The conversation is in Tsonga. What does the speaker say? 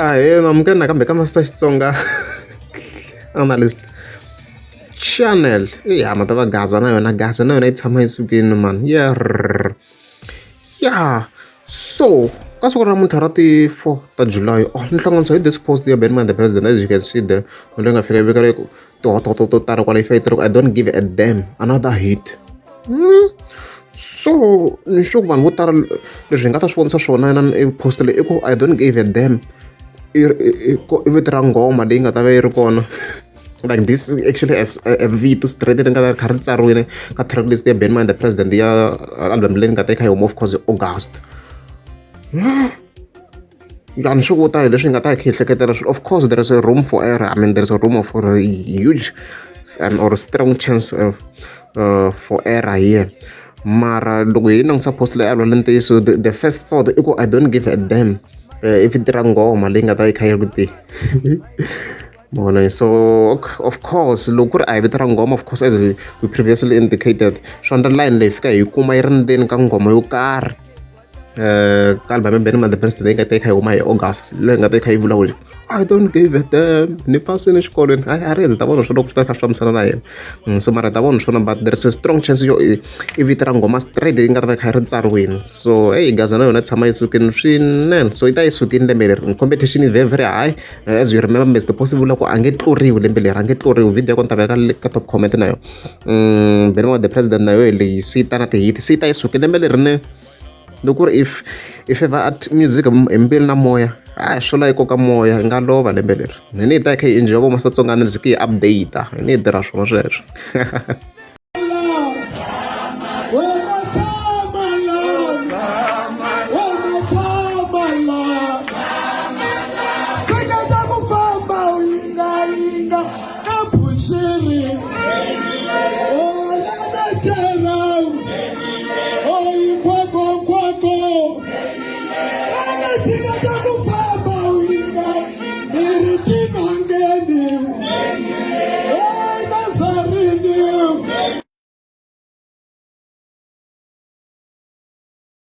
Ahee namukela nakambe ka Master Xitsonga analyst channel ya ma ta va gaza na yona gaza na yona yi tshama yi sukile mani ya ya so ka siku ra namuntlha ra ti-4 ta July oh ni hlanganisa hi this post ya Benny the president as you can see there munhu loyi nga fika yi veka leyi tihototo to tala kwala yi fika yi tsariwa I don't give a damn another hit. So ni sure ku vanhu vo tala leswi hi nga ta swi vonisa swona na i post leyi i ku I don't give a damn i i vito ra nghoma leyi nga ta va yi ri kona like this actually as a vito straight ri nga ta ri kha ri tsariwile ka track list ya Benny the President ya album leyi nga ta yi kha yi huma of course hi August. Ya ni swi vo tala leswi hi nga ta hi kha hi hleketela swilo of course there is a room for error I mean there is a room of a huge or strong chance of for error here mara loko hi langutisa post leyi a vulavula ntiyiso the first thought i ku I don't give a damn i vito ra nghoma leyi nga ta yi kha yi ri ku teni mavona so of course loko ku ri a hi vito ra nghoma of course as we previously indicated swi endla line leyi fika hi kuma yi ri ndzeni ka nghoma yo karhi ka album ya Benny the President leyi nga ta yi kha yi huma hi August leyi nga ta yi kha yi vulavula I don't give a damn ni pasini exikolweni a a ri ndzi ta vona swona loko swi ta kha swi fambisana na yena so mara hi ta vona swona but there is a strong chance yo i vito ra nghoma straight leyi nga ta va yi kha yi ri tsariwini so hey gaza na yona yi tshama yi sukile swinene so yi ta yi sukile lembe leri competition is very very high as you remember Mr Post vula ku a nge tluriwi lembe leri a nge tluriwi video ya kona ta veka ka top comment na yona Benny the President na yoho leyi se yi ta na ti-hit se yi ta yi sukile lembe leri ne loko ku ri if if ever a music hi mbilu na moya a swo la yi koka moya hi nga lova lembe leri hi ni hi ta hi kha hi enjoy vo Master Tsonga music hi update hi ni hi tirha swona sweswo.